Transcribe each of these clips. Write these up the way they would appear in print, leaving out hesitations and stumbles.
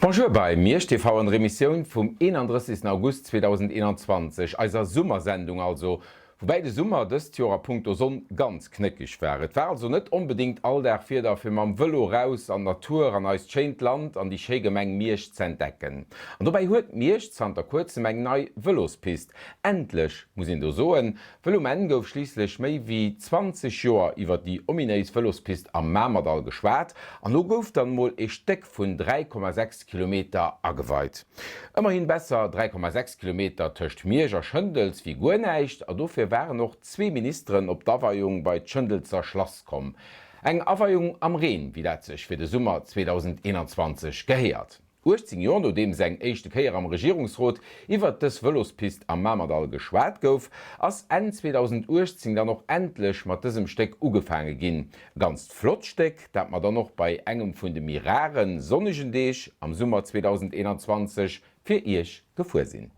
Bonjour bei Miersch TV an der Emissioun vum 31 August 2021, eiser Summersendung also. Woubäi de Summer dëst Joer a punkto Sonn ganz knéckeg war. Et war also net onbedéngt all Dag Wieder fir mam Vëlo raus an d'Natur, an eist schéint Land an déi schéi Gemeng Miersch z'entdecken. An dobäi huet Miersch zanter kuerzem eng nei Vëlospist. Endlech, muss een do soen, wëll um Enn gouf schliisslech méi wéi 20 Joer iwwer déi ominéis Vëlospist am Mamerdall geschwat an lo gouf dann mol ee Stéck vun 3,6 Kilometer ageweit. Ëmmerhin besser 3,6 Kilometer tëscht Miersch a Schëndels wéi guer näischt, a dofir waren och zwee Ministeren op d'Aweiung bei d'Schëndelzer Schlass komm. Eng Aweiung am Reen, wéi dat sech fir de Summer 2021 gehéiert. 18 Joer nodeems eng éischte Kéier am Regierungsrot iwwert dës Vëlospist am Mamerdall geschwat gouf, ass Enn 2018 dann och endlech mat dësem Stéck ugefaange ginn. E ganzt flott Stéck, dat mer dann och bei engem vun de méi raren sonnegen Deeg am Summer 2021 fir Iech gefuer sinn.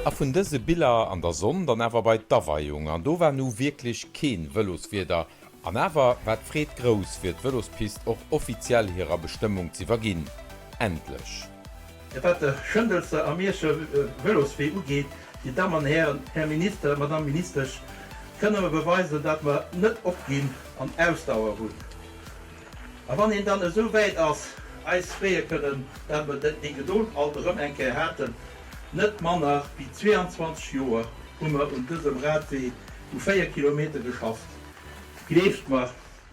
A vun dëse Biller an der Sonn dann awer bei d'Aweiung, an do war nu wierklech keen Vëloswieder, an awer war d'Freed grouss fir d'Vëlospist och offiziell hirer Bestëmmung z'iwwerginn. Endlech! Wat de Schëndelser a Mierscher Vëloswee ugeet, Dir Damm an Hären, Här Minister, Madame Ministesch, kënne mer beweisen, dat mer net opginn an Ausdauer hunn. A wann een dann esou wäit ass, eis freeë kënnen, dat mer déi Gedold alt erëm eng Kéier haten, net manner wéi 22 Joer hu mer un dësem Radwee vu 4 Kilometer geschafft. Gleeft mer,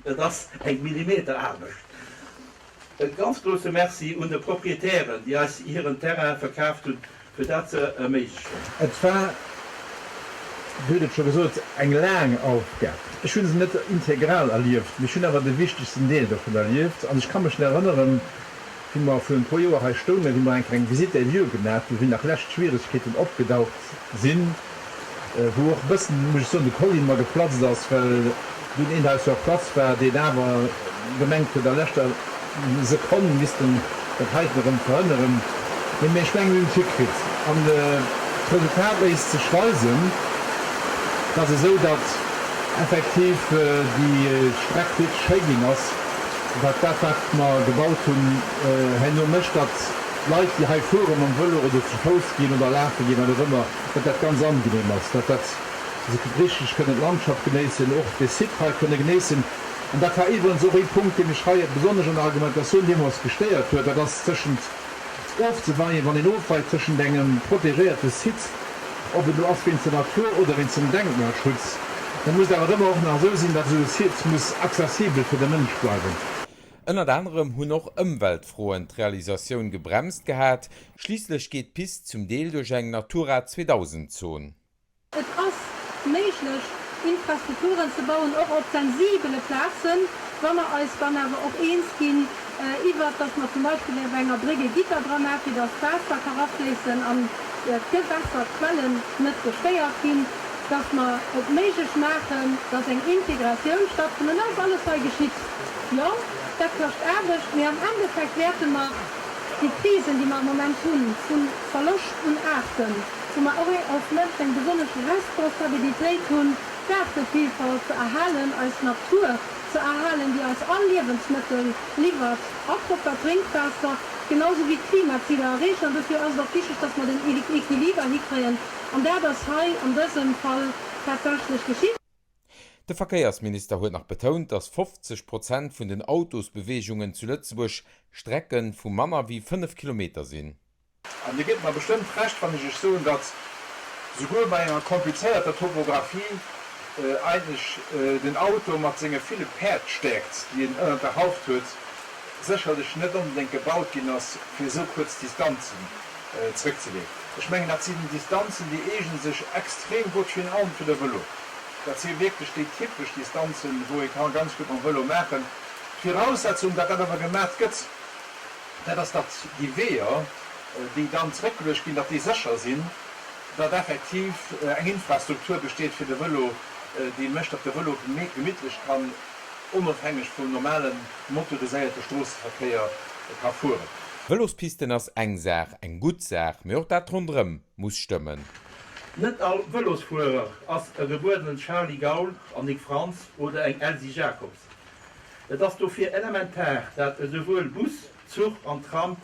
et ass eng Millimeteraarbecht. E ganz grousse Merci un de Proprietären, déi eis hiren Terrain verkaaft hunn, fir dat ze erméiglechen. Et war, Dir hutt et scho gesot, eng laang Aufgab. Ech hu se net integral erlieft, mee ech hunn awer de wichtegsten Deel dovun erlieft. An ech ka mech nach erënneren, wéi mer virun e puer Joer hei stoungen, wéi mer eng kleng Visite des lieux gemaach hunn, wéi nach lescht Schwieregkeeten opgedaucht sinn, wou och e bëssen, muss ech soen, de Kolli mer geplatzt ass, well dunn een hei sur place war, deen awer gemengt huet, a leschter Sekonn misst en dat heiten erëm verhënneren. Mee ech mengen, mir hunn et hikritt. An d'Resultat léisst sech weisen. Et ass esou, datt effektiv déi Streck wierklech schéi ginn ass, wat dat, wat mer gebaut hunn, herno mécht, datt d'Leit, déi hei fuere mam Vëlo oder zu Fouss ginn oder lafe ginn, wat och ëmmer, datt dat ganz angenehm ass, datt dat se richteg kënnen d'Landschaft genéissen, och de Site hei kënne genéissen. An dat war iwwerens och ee Punkt, dee mech hei besonnesch an der Argumentatioun deemools gestéiert huet, dat ass tëschent ofzeweien, wann een ofweit tëschent engem protegéierte Site, ob et elo ass wéinst der Natur oder wéinst dem Denkmalschutz, da muss et awer ëmmer och nach esou sinn, datt esou e Site muss accessibel fir de Mënsch bleiwen. Ënnert anerem hunn och Ëmweltfroen d'Realisatioun gebremst gehat, schliisslech geet d'Pist zum Deel duerch eng Natura 2000 Zon. Et ass méiglech, Infrastrukturen ze bauen, och op sensibele Plazen, wa mer eis dann awer och eens ginn iwwert, dass mer zum Beispill op enger Bréck e Gitter dra maachen, fir dass d'Waasser ka rafléissen an d'Gewässer, d'Quellen net gestéiert ginn, dass mer et méiglech maachen, dass eng Integratioun stattfënnt. An dat ass alles hei geschitt. Jo, dat kascht Aarbecht, mee am Endeffekt wäerte mer déi Krisen, déi mer am Moment hunn, vu Verloscht un Aarten, wou mer och als Mënsch eng besonnesch Responsabilitéit hunn, d'Aartevillfalt ze erhalen, eis Natur ze erhalen, déi eis all Liewensmëttel liwwert a propper Drénkwaasser, genau sou wéi d'Klimaziler erreechen. An dofir ass et och wichteg, dass mer den Equiliber hikréien. An dat ass hei an dësem Fall tatsächlech geschitt. De Verkéiersminister huet nach betount, datt 50 Prozent vun den Autosbeweegungen zu Lëtzebuerg Strecke vu manner wéi 5 Kilometer sinn. An Dir gitt mer bestëmmt Recht, wann ech Iech soen, datt souguer bei enger komplizéierter Topographie eigentlech den Auto mat senge ville Päerdstäerkt, déi en ënnert der Hauft huet. sécherlech net onbedéngt gebaut ginn ass, fir esou kuerz Distanzen zrëckzeleeën. Ech mengen, dat sinn Distanzen, déi eegene sech extrem gutt virun allem fir de Vëlo. Dat si wierklech déi typesch Distanzen, wou ee ka ganz gutt mam Vëlo maachen. D'Viraussetzung, datt dat awer gemat gëtt, dat ass, datt déi Weeër, déi dann zrëckgeluecht ginn, datt déi sécher sinn, datt effektiv eng Infrastruktur besteet fir de Vëlo, déi mécht, datt de Vëlo gemittlech kann, onofhängeg vum normale motoriséierte Stroosseverkéier, ka fueren. Vëlospisten ass eng Saach, eng gutt Saach, mee och dat ronderëm muss stëmmen. Net all Vëlosfuerer ass e gebuerenen Charly Gaul, Annick Frantz oder eng Elsy Jacobs. Et ass dofir elementar, dat esouwuel Bus, Zuch an Tram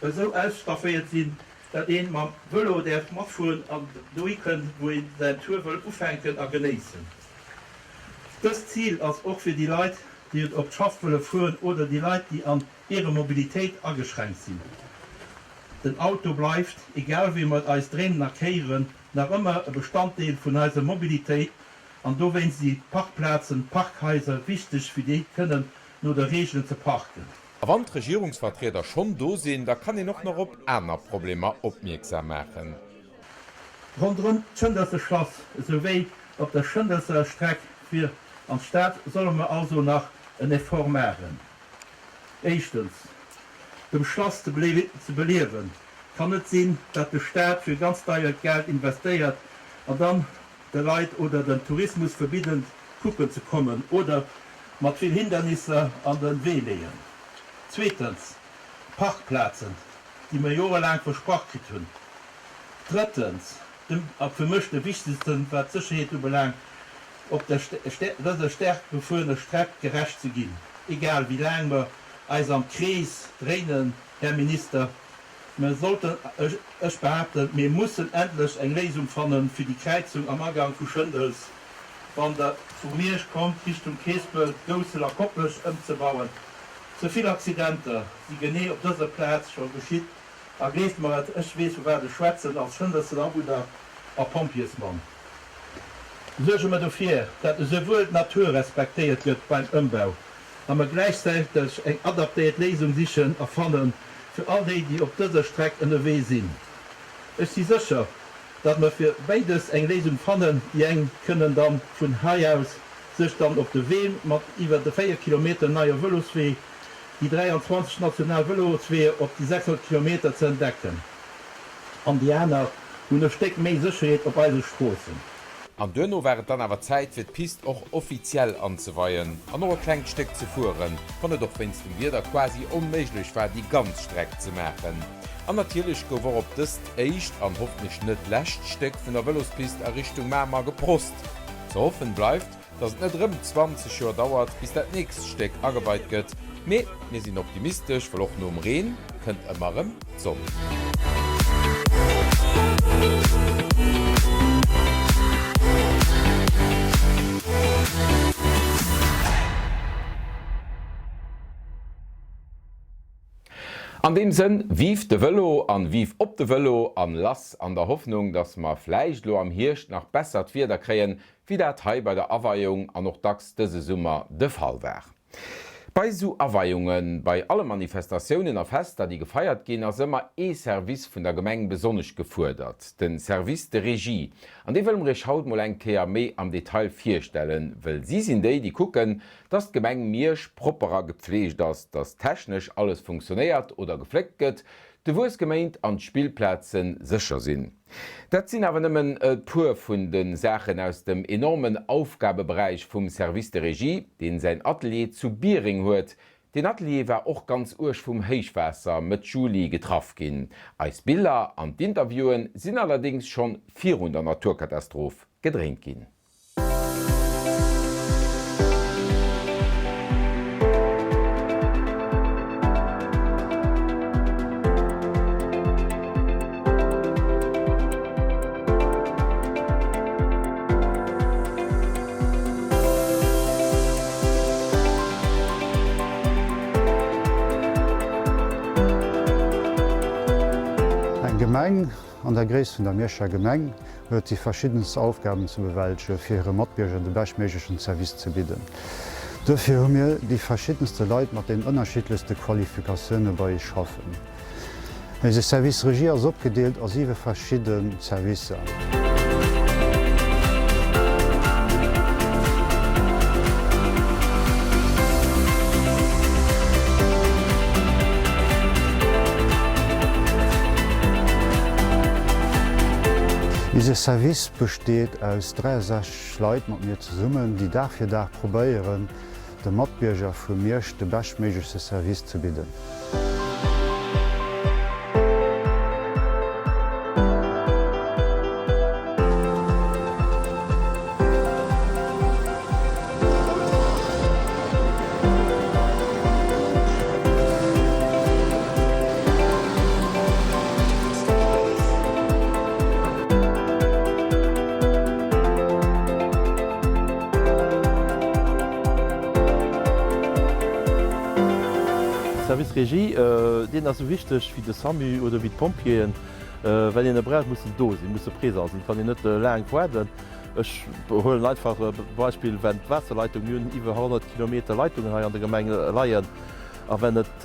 esou ausstafféiert sinn, dat een mam Vëlo däerf matfueren an dohi kënnt, wou een säin Tour wëll ufänken a genéissen. Dëst Zil ass och fir déi Leit, déi et op d'Schaff wëlle fueren oder déi Leit, déi an hirer Mobilitéit ageschränkt sinn. Den Auto bleift, egal wéi mer et eis dréinen a kéieren, nach ëmmer e Bestanddeel vun eiser Mobilitéit an dowéinst si Parkplazen, Parkhaiser wichteg fir déi kënnen no de Reegelen ze parken. A wann d'Regierungsvertrieder schonn do sinn, da kann een och nach op aner Problemer opmierksam maachen. Ronderëm d'Schëndelser Schlass esou wéi op der Schëndelser Streck fir an d'Stad solle mer also nach en Effort maachen. Éischtens, dem Schlass ze beliewen. Kann net sinn, dat de Staat fir ganz deiert Geld investéiert an dann de Leit oder den Tourismus verbidden kucken ze kommen oder mat vill Hindernisser an den Wee leeën. Zweetens, Parkplazen, déi mer jorelaang versprach kritt hunn. Drëttens, dem, a fir mech de wichtegsten, wat d'Sécherheet ubelaangt, op der dëser staark befuerener Streck gerecht ze ginn, egal wéi laang mer eis am Krees dréinen, Här Minister. Mer sollten, ech behaapten, mir mussen endlech eng Léisung fanne fir déi Kräizung am Agank vu Schëndels, wann Der vu Miersch kommt, Richtung Keespelt, Goussel a Koplescht ëmzebauen. Ze vill Accidenter si genee op dëser Plaz scho geschitt a gleeft mer et, ech weess vu wat ech schwätzen als Schëndelser Awunner a Pompjeesmann. Suerge mer dofir, dat esouwuel d'Natur respektéiert gëtt beim Ëmbau, a mer gläichzäiteg eng adaptéiert Léisung sichen a fannen fir all déi, déi op dëser Streck ënnerwee sinn. Ech si sécher, datt mer fir béides eng Léisung fannen. Déi eng kënnen dann vun hei aus sech dann op de Wee mat iwwer de 4 Kilometer neier Vëloswee, déi 23 national Vëlosweeër op déi 600 Kilometer ze entdecken, an déi aner hunn e Stéck méi Sécherheet op eise Stroossen. An duerno war et dann awer Zäit fir d'Pist och offiziell anzeweien an och e klengt Stéck ze fueren, wann et och wéinst dem Wieder quasi onméiglech war déi ganz Streck ze maachen. An natierlech gouf och op dëst éischt an hoffentlech net lescht Stéck vun der Vëlospist a Richtung Mamer geprost. Ze hoffen bleift, dass et net erëm 20 Joer dauert, bis dat nächst Stéck ageweit gëtt, mee mir sinn optimistesch, well och nom Reen kënnt ëmmer erëm d'Sonn. An deem Sënn, Vive de Vëlo an vive op de Vëlo an lass an der Hoffnung, dass mer vläicht elo am Hierscht nach bessert Wieder kréien, wéi dat hei bei der Aweiung an och dacks dëse Summer de Fall war. Bei esou Aweiungen, bei alle Manifestatiounen a Fester, déi gefeiert ginn, ass ëmmer ee Service vun der Gemeng besonnesch gefuerdert, de Service de Régie. An dee wëlle mer Iech haut mol eng Kéier méi am Detail virstellen, wëll si sinn déi, déi kucken, dass d'Gemeng Miersch propper a gepfleegt ass, dass technesch alles funktionéiert oder gefléckt gëtt, de Wues geméint an d'Spillplaze sécher sinn. Dat sinn awer nëmmen e puer vun de Saachen aus dem enormen Aufgabeberäich vum Service de Régie, deen säin Atelier zu Biereng huet. Deen Atelier war och ganz uerg vum Héichwaasser Mëtt Juli getraff ginn. Eis Biller an d'Interviewen sinn allerdéngs schonn virun der Naturkatastroph gedréint ginn. Eng Gemeng An der Gréisst vun der Mierscher Gemeng huet si verschiddenst Aufgaben ze bewältegen, fir hire Matbierger de beschtméiglechen Service ze bidden. Duerfir hu mir déi verschiddenste Leit mat den ënnerschiddlechste Qualifikatioune bei eis schaffen. Eise Service Regie ass opgedeelt a siwe verschidde Servicer. Eise Service besteet aus 63 Leit mat mir zesummen, déi Dag fir Dag probéieren, de Matbierger vu Miersch de beschtméiglechste Service ze bidden. Service Régie, deen ass esou wichteg wéi de Samu oder wéi d'Pompjeeën. Well een e braucht, muss en do sinn, muss e présent sinn. Et kann een net laang waarden. Ech huelen einfach e Beispill, Wenn d'Waasserleitung, mir hunn iwwer 100 Kilometer Leitungen hei an der Gemeng leien, a wenn et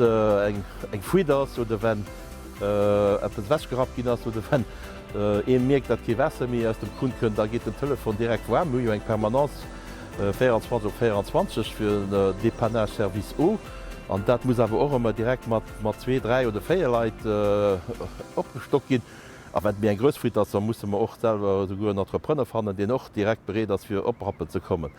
eng Fuite ass oder wenn eppes ewechgerappt ginn ass oder wenn ee mierkt, datt kee Waasser méi aus dem Krunn kënnt, da geet den Telefon direkt waarm. Mir hu jo eng Permanence 24 op 24 fir den Dépannage Service Eau an dat muss awer och ëmmer direkt mat zwee, dräi oder véier Leit opgestockt ginn. A wann et méi eng grouss Fuite ass, da musse mer och selwer esouguer en Entrepreneur fannen, deen och direkt bereet ass fir oprappen ze kommen.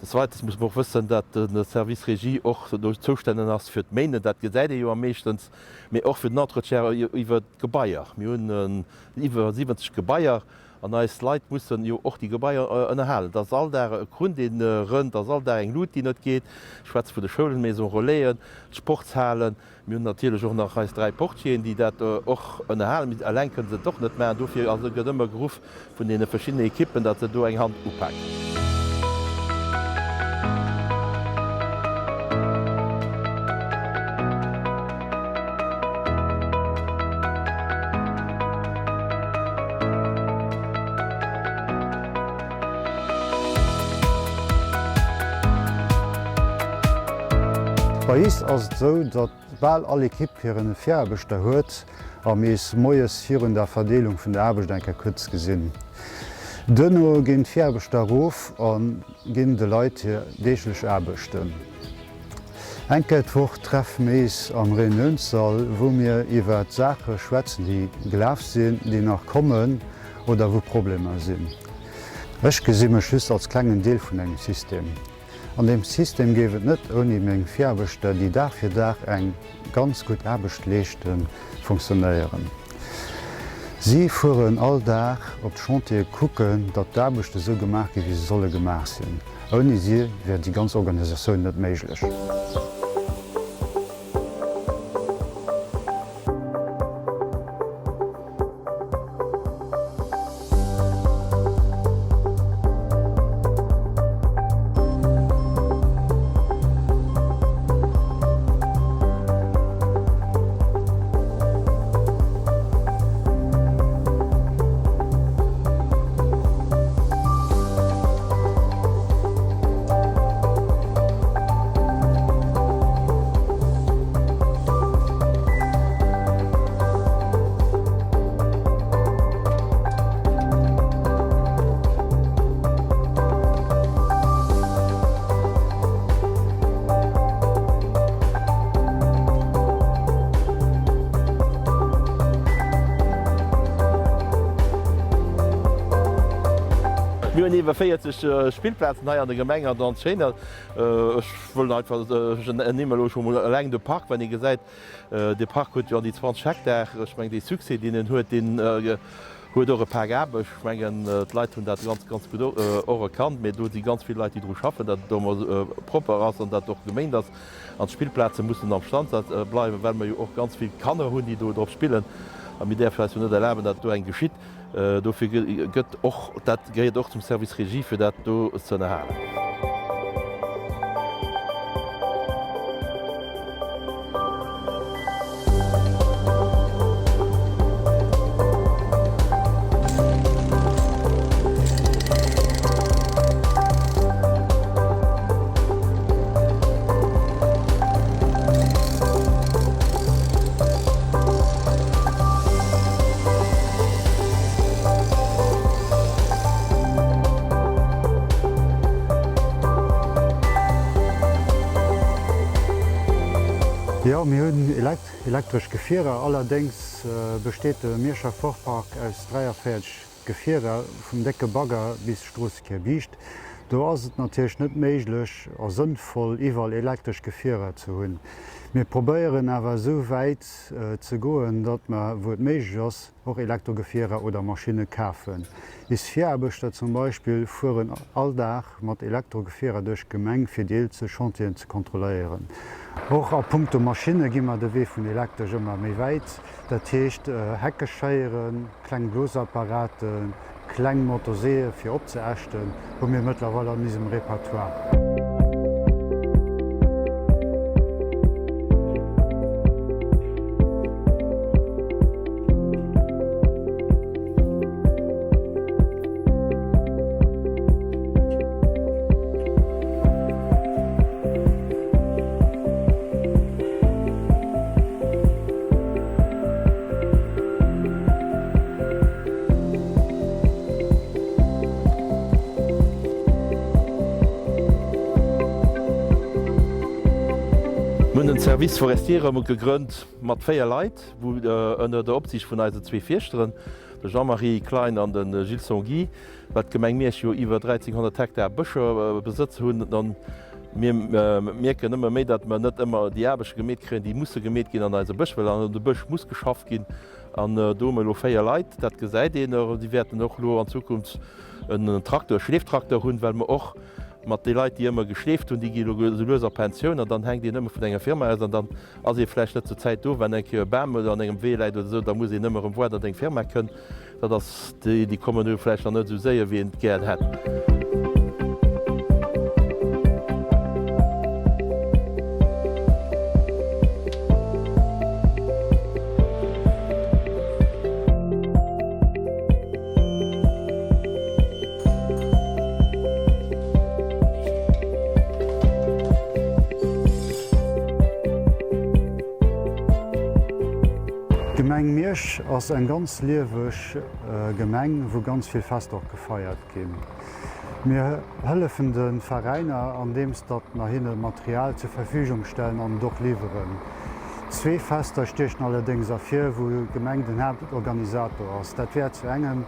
Des Weiters muss mer och wëssen, datt de Service Régie och do zoustänneg ass fir d'Mainen, dat gesäit ee jo am meeschtens, mee och fir den Entretien iwwer d'Gebaier. Mir hunn iwwer 70 Gebaier an eis Leit mussen jo och déi Gebaier ënnerhalen. Et ass all Dag e Krunn, dee rënnt, et ass all Dag eng Lut, déi net geet. Ech schwätze vun de Schoulen, Maison Relaisen, d'Sportshalen. Mir hunn natierlech och nach eis 3 Portieren, déi dat och ënnerhalen, mee eleng kënne se et och net maachen. Dofir ass gëtt ëmmer geruff vun deene verschiddenen Ekippen, datt se do eng Hand upaken. Bei is ass et esou, datt Bal all Ekipp hiren Viraarbechter huet a mir is moies virun der Verdeelung vun der Aarbecht eng Kéier kuerz gesinn. Duerno ginn d'Viraarbechter erof a ginn de Leit hir deeglech Aarbechten. Eng Kéier d'Woch treffe mir is am Reuniounssall, wou mir iwwer Saache schwätzen, déi gelaf sinn, déi nach kommen oder wou Problemer sinn. Ech gesi mech just als klengen Deel vun engem System. An deem System géif et net ouni meng Viraarbechter, déi Dag fir Dag eng ganz gutt Aarbecht leeschten, funktionéieren. Si fueren all Dag op d'Chantiere kucken, datt d'Aarbechte sou gemaach ginn, wéi se solle gemaach sinn. Ouni si wär déi ganz Organisatioun net méiglech. Mir hunn iwwer 40 Spillplazen hei an der Gemeng an ganz schéiner. Ech wëll einfach, ech ernimmen elo scho mol eleng de Park, wann ee gesäit, Dee Park huet jo an déi 20 Hektar. Ech mengen, dee Succès, deen en huet, deen huet och e Pak Aarbecht. Ech mengen, d'Leit hunn dat ganz, ganz gutt och erkannt. Mee do si ganz vill Leit, déi dru schaffen, datt et och emol propper ass an datt och geméint ass. An d'Spillplaze mussen am Stand bleiwen, well mer jo och ganz vill Kanner hunn, déi do drop spillen. A mir däerfen eis jo net erlaben, datt do eng geschitt. Dofir gëtt och, dat gehéiert och zum Service Régie, fir dat do ze ënnerhalen. Jo, mir hunn elektresch Gefierer. Allerdéngs besteet de Mierscher Fuhrpark aus 43 Gefierer, vum décke Bagger bis Stroossekierbiischt. Do ass et natierlech net méiglech a sënnvoll, iwwerall elektresch Gefierer ze hunn. Mir probéieren awer esou wäit ze goen, datt mer, wou et méiglech ass, och Elektrogefierer oder Maschinne kafen. Is Viraarbechter zum Beispill fueren all Dag mat Elektrogefierer duerch d'Gemeng fir déi eenzel Chantieren ze kontrolléieren. Och a punkto Maschinne gi mer de Wee vun elektresch ëmmer méi wäit. Dat heescht Heckeschéieren, kleng Blosapparaten, Kleng Motoseeë fir opzeäschten hu mir mëttlerweil an isem Repertoire. Mir hunn den Service forestier erëm gegrënnt mat 4 Leit, wou ënner der Opsiicht vun eisen zwee Fierschteren, de Jean-Marie Klein an de Gilles Songy, well d'Gemeng Miersch jo iwwer 1.300 Hektar Bëscher besëtz hunn. An mir mierken ëmmer méi, datt mer net ëmmer déi Aarbechte gemeet kréien, déi musse gemeet ginn an eise Bësch, well an de Bësch muss geschafft ginn. An do hu mer elo 4 Leit, dat gesäit een och. Déi wäerten och elo an Zukunft en Traktor, e Schleeftraktor hunn, well mer och mat de Leit, déi ëmmer geschleeft hunn, déi gi elo esou lues a Pensioun an dann hänkt een ëmmer vun enger Firma aus an dann ass ee vläicht net zur Zäit do, wann eng Kéier e Bam an engem Wee läit oder esou, da muss een ëmmer erëm waarden, datt eng Firma kënn. Dat ass, déi kommen elo vläicht nach net esou séier, wéi een et gär hätt. D'Gemeng Miersch ass eng ganz lieweg Gemeng, wou ganz vill Fester och gefeiert ginn. Mir hëllefen de Veräiner andeems datt mer hinne Material zur Verfügung stellen an et och liwweren. Zwee Fester stiechen allerdéngs ervir, wou d'Gemeng den Haaptorganisator ass. Dat wär zu engem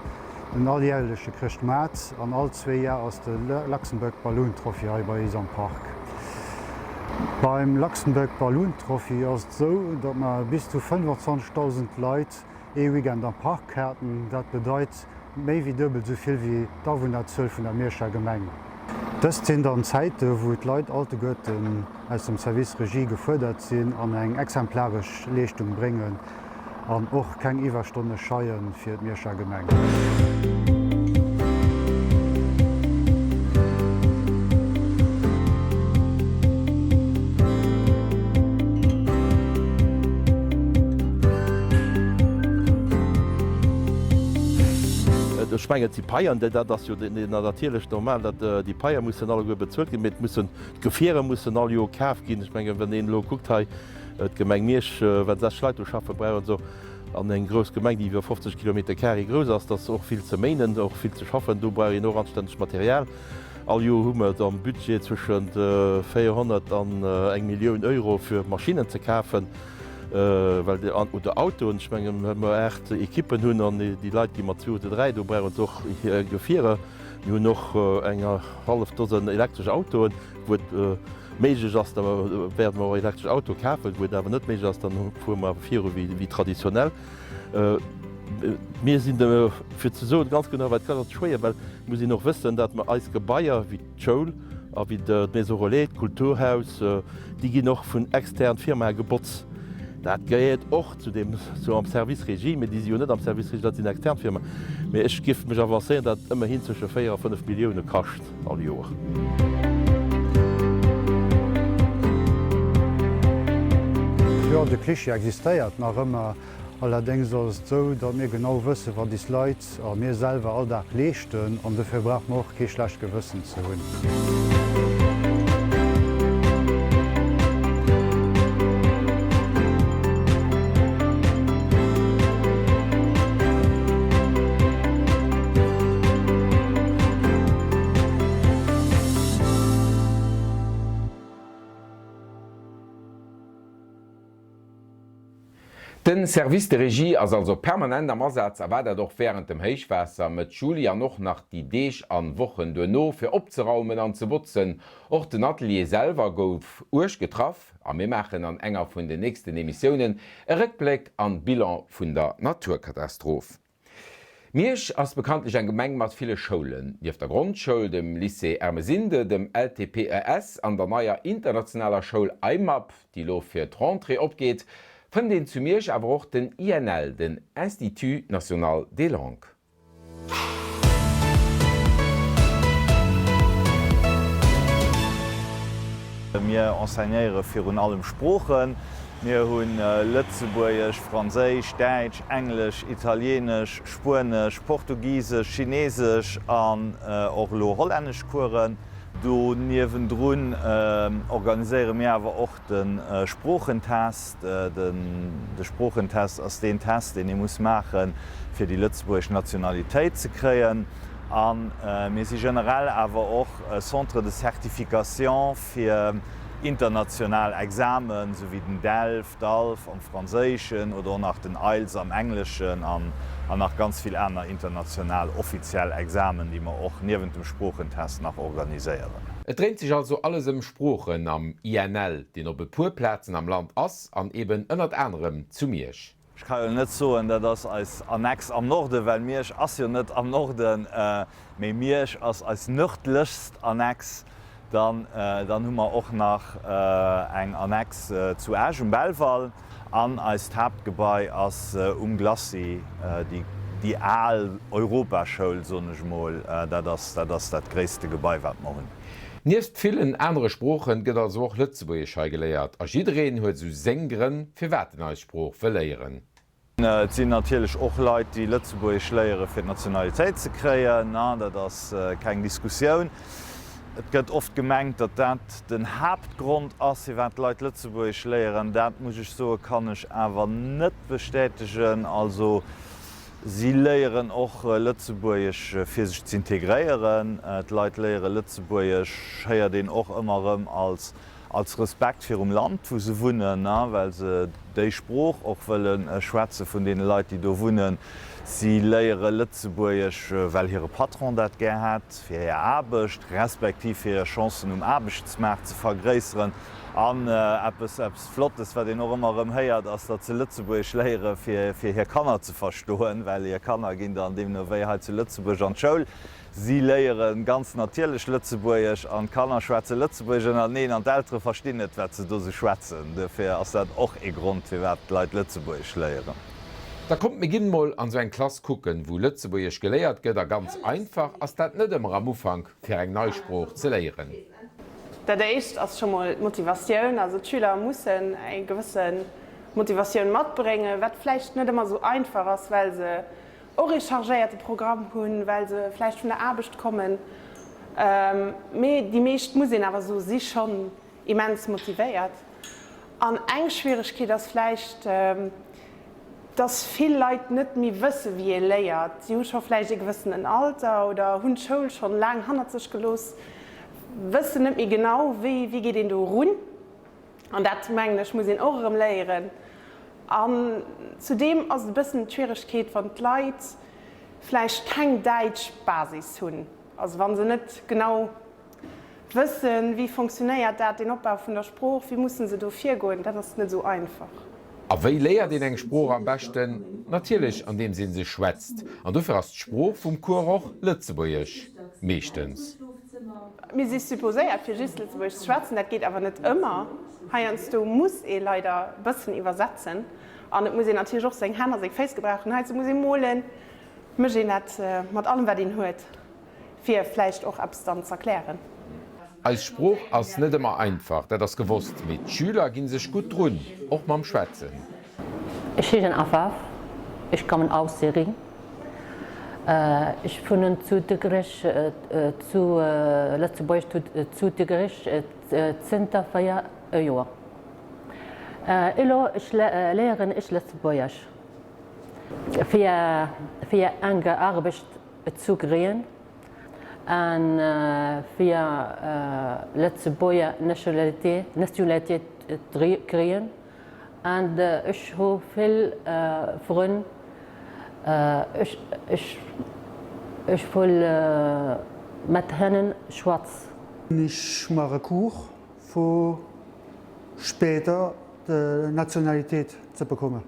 den alljärleche Chrëschtmaart an all zwee Jar ass de Luxembourg Balloon Trophy hei bei is am Park. Beim Luxembourg Balloon Trophy ass et esou, datt mer bis zu 25.000 Leit ee Weekend am Park haten. Dat bedeit méi wéi duebel esou vill wéi d'Awunnerzuel vun der Mierscher Gemeng. Dëst sinn dann Zäite wou d'Leit alleguerten aus dem Service Regie gefuerdert sinn an eng exemplaresch Leeschtung bréngen an och keng Iwwerstonne scheie fir d'Mierscher Gemeng. Ech mengen, et si Paien, dat ass jo natierlech normal, datt déi Paie mussen alleguer bezuelt ginn, mee et mussen, d'Gefierer mussen all Joer kaf ginn. Ech mengen, wann een elo kuckt hei, d'Gemeng Miersch, wat 6 Leit do schaffen, brauchen se an eng grouss Gemeng, déi iwwer 50 Kilometer carré grouss ass, dat ass och vill ze méinen, och vill ze schaffen. Do brauch een och anstännegt Material. All Joer hu mer am Budget zwëschent 400 an eng Millioun Euro fir Maschinnen ze kafen, well déi, oder Autoen. Ech mengen, wa mer 8 Ekippen hunn an déi Leit gi mat zwou oder dräi, do brauchen se och hir Gefierer. Mir hunn och eng hallef Dosen elektresch Autoen, wou et méiglech ass, da wäerte mer och elektresch Autoe kafen. Wou et awer net méiglech ass, dann fuere mer awer viru wéi traditionell. Mir sinn, fir ze soen, ganz genau wat kascht, ass schwéier, well et muss een och wëssen, datt mer eis Gebaier wéi d'Schoul a wéi d'Maison Relais, d'Kulturhaus, déi ginn och vun externen Firmae gebotzt. Dat gehéiert och zu deem, zu am Service Régie, mee déi si jo net am Service Régie, dat sinn extern Firmaen. Mee ech géif mech avancéieren, datt et ëmmerhin zwësche 4 a 5 Millioune kascht all Joer. Jo, de Cliché existéiert nach ëmmer. Allerdéngs ass et esou, datt mir genau wëssen, wat is Leit a mir selwer all Dag leeschten, an dofir brauche mer och kee schlecht Gewëssen ze hunn. Den Service de Régie ass also permanent am Asaz a war dat och wärend dem Héichwaasser Mëtt Juli an och nach déi Deeg an Wochen duerno fir opzeraumen an ze botzen. Och den Atelier selwer gouf uerg getraff a mir maachen an enger vun den nächsten Emissiounen e Réckbléck an Bilan vun der Naturkatastroph. Miersch ass bekanntlech eng Gemeng mat ville Schoulen. Nieft der Grondschoul, dem Lycée Ermesinde, dem LTPES an der neier internationaler Schoul AIMAP, déi lo fir d'Rentrée opgeet, fënnt een zu Miersch awer och den INL, den Institut National des Langues. Mir enseignéiere virun allem Sproochen. Mir hu Lëtzebuergesch, Franséisch, Däitsch, Englesch, Italienesch, Spuenesch, Portugisesch, Chinesesch an och elo hollännesch Coursen. Do niewendrun organiséiere mir awer och de Sproochentest. De Sproochentest ass deen Test, deen ee muss maachen, fir déi lëtzebuergesch Nationalitéit ze kréien. A mir si generell awer och e Centre de certification fir international Examen, sou wéi den DELF, DALF am Franséischen oder och nach den IELTS am Engleschen an nach ganz vill aner international offiziell Examen, déi mer och niewent dem Sproochentest nach organiséieren. Et dréint sech also alles ëm Sproochen am INL, deen op e puer Plazen am Land ass an eben ënnert anerem zu Miersch. Ech ka jo net soen, dat ass eis Annex am Norden, well Miersch ass jo net am Norden, mee Miersch ass eis nërdlechst Annex. Dann, dann hu mer och nach eng Annex zu Esch um Belval an eist Haaptgebai ass um Glacis, déi, déi al Europaschoul, soen ech emol. Dat ass, dat ass dat gréisste Gebai, wat mer hunn. Nieft villen anere Sproochen gëtt also och Lëtzebuergesch hei geléiert a jiddereen huet esou seng Grënn, firwat en eis Sprooch wëll léieren. Et sinn natierlech och Leit, déi Lëtzebuergesch léiere fir d'Nationalitéit ze kréien, dat ass keng Diskussioun. Et gëtt oft gemengt, datt dat den Haaptgrond ass, firwat d'Leit Lëtzebuergesch léieren. Dat, muss ech soen, kann ech awer net bestätegen. Also Si léieren och Lëtzebuergesch fir sech z'integréieren. D'Leit léiere Lëtzebuergesch, héiert een och ëmmer erëm, als als Respekt virum Land wou se wunnen, well se déi Sprooch och wëlle schwätze vun deene Leit déi do wunnen. Si léiere Lëtzebuergesch well hire Patron dat gär hätt, fir hir Aarbecht, respektiv fir hir Chancen um Aarbechtsmaart ze vergréisseren. An eppes, eppes Flottes, wat een och ëmmer erëm héiert, ass, datt se Lëtzebuergesch léiere fir, fir hir Kanner ze verstoen, well hir Kanner ginn dann deemno wéi hei zu Lëtzebuerg an d'Schoul. Si léiere ganz natierlech Lëtzebuergesch an d'Kanner schwätze Lëtzebuergesch ënnerteneen an d'Eltere verstinn net, wat se do sou schwätzen. Duerfir ass dat och ee Grond, firwat d'Leit Lëtzebuergesch léieren. Da kommt mir ginn mol an sou eng Klass kucken, wou Lëtzebuergesch geléiert gëtt a ganz einfach ass dat net ëmmer am Ufank fir eng nei Sprooch ze léieren. Dat éischt ass scho mol d'Motivatioun. Also d'Schüler mussen eng gewësse Motivatioun matbréngen, wat vläicht net ëmmer esou einfach ass, well se och ee chargéierte Programm hunn, well se vläicht vun der Aarbecht kommen. Mee déi meescht, muss een awer soen, si schonn immens motivéiert. An eng Schwieregkeet ass vläicht, dass vill Leit net méi wësse wéi ee léiert. Si hu scho vläicht ee gewëssenen Alter oder hunn d'Schoul schonn laang hannert sech gelooss, wëssen net méi genau wéi wéi geet een do erun. An dat mengen ech muss een och erëm léieren. An zudeem ass et e bëssen d'Schwieregkeet wann d'Leit vläicht keng däitsch Basis hunn, also wa se net genau Wëssen, wéi fonctionnéiert dat, deen Opbau vun der Sprooch, wéi mussen se do virgoen, dat ass net esou einfach. A wéi léiert een eng Sprooch am beschten? Natierlech andeems een se schwätzt. An dofir ass d'Sprooch vum Cours och Lëtzebuergesch. Meeschtens. Mir si supposéiert fir just Lëtzebuergesch ze schwätzen, dat geet awer net ëmmer. Heiansdo muss ee leider e bëssen iwwersetzen an et muss een natierlech och seng Hänn a seng Féiss gebrauchen. Heiansdo muss ee molen, mécht een dat mat allem wat een huet. Fir vläicht och eppes dann z'erklären. Eis Sprooch ass net ëmmer einfach, dat ass gewosst, mee d'Schüler ginn sech gutt drun, och mam Schwätzen. Ech heeschen Afaf, ech kommen aus Syrien. Ech wunnen zu Dikrech, zu Lëtzebuerg, zu Dikrech zënter 4 Joer. Elo léieren ech Lëtzebuergesch fir fir eng Aarbecht zu kréien an fir Lëtzebuerger Nationalitéit kréien. An ech hu vill Frënn. Ech wëll mat hinnen schwätzen. Ich mache Cours fir später de Nationalität ze bekommen.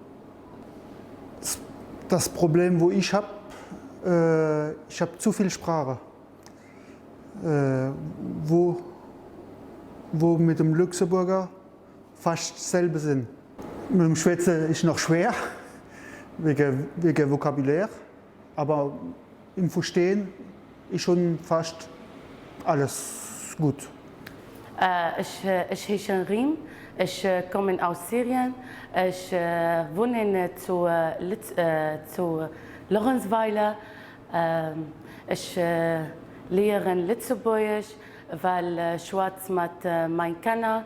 Das Problem wo ich hab, ich hab zu viel Sprache wo wo mit dem Luxemburger fast selbe sinn. Mit dem Schwätze isch nach schwer wege wege Vocabulaire, aber im Verstehen isch schon fast alles gut. Ech ech heeschen Rim, ech kommen aus Syrien, ech wunnen zu Lëtz zu Lorentzweiler. Ech léieren Lëtzebuergesch, well schwätz mat mein Kanner,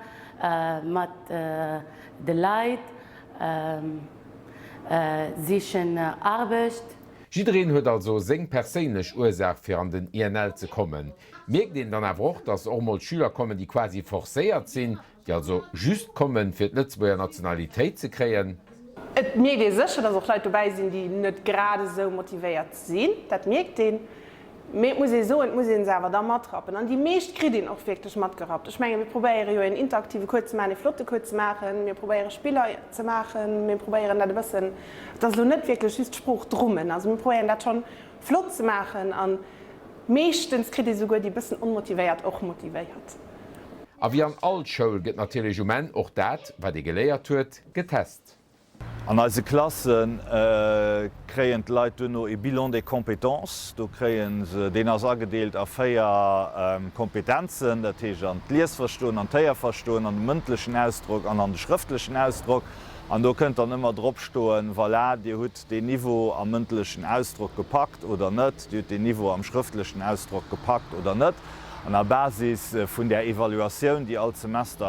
mat de Leit, sichen Arbecht. Jiddereen huet also seng perséinlech Ursaach fir an den INL ze kommen. Mierkt een dann awer och, dass och mol Schüler kommen, déi quasi forcéiert sinn, déi also just kommen, fir d'Lëtzebuerger Nationalitéit ze kréien? Et mierkt ee sécher, dass och Leit dobäi sinn, déi net grad esou motivéiert sinn. Dat mierkt een. Mee et muss ee soen, et muss ee se awer da matrappen. An déi meescht kritt een och wierklech matgerappt. Ech menge mir probéiere jo een interaktive Cours ze maachen, ee flotte Cours ze maachen. Mir probéiere Spiller ze maachen. Mir probéieren dat e bëssen, et ass elo net wierklech just Sproochdrummen. Also mir probéieren dat schonn flott ze maachen. A meeschtens kritt ee souguer déi bëssen Onmotivéiert och motivéiert. A wéi an all Schoul gëtt natierlech um Enn och dat, wat ee geléiert huet, getest. An eise Klasse kréien d'Leit duerno e Bilan des compétences. Do kréie se, deen ass agedeelt a 4 Kompetenzen, dat heescht an d'Liesverstoen, an d'Héierverstoen, an de mëndlechen Ausdrock an an de schrëftlechen Ausdrock. An do kënnt dann ëmmer drop stoen, voilà, Dir hutt deen Niveau am mëndlechen Ausdrock gepackt oder net, Dir hutt deen Niveau am schrëftlechen Ausdrock gepackt oder net. An a Basis vun där Evaluatioun, déi all Semester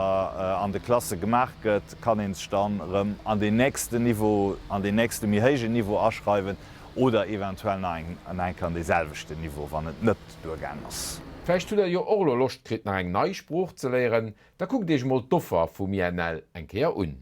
an de Klasse gemaach gëtt, kann ee sech dann erëm an deen nächsten Niveau, an deen nächste méi héijen Niveau aschreiwen oder eventuell nach eng Kéier an dee selwechten Niveau, wann et net duergaang ass. Vläicht hutt der jo och elo Loscht kritt nach eng nei Sprooch ze léieren, da kuckt iech mol d'Offer vum INL eng Kéier un.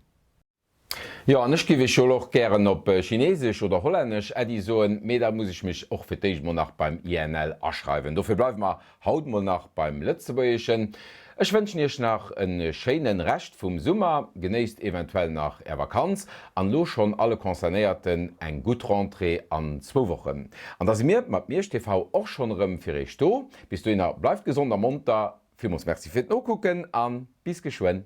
Jo, an ech giff iech jo elo och gären op Chinesesch oder Hollännesch Äddi soen, mee da muss ech mech och fir d'éischt mol nach beim INL aschreiwen. Dofir bleiwe mer haut mol nach beim Lëtzebuergeschen. Ech wënschen iech nach e schéinen Rescht vum Summer, genéisst eventuell nach är Vakanz an elo schonn alle Concernéierten eng gutt Rentrée an zwou Wochen. An da si mir mat Miersch TV och schonn erëm fir iech do. Bis dohinner bleift gesond a monter, villmools Merci fir d'Nokucken an bis geschwënn.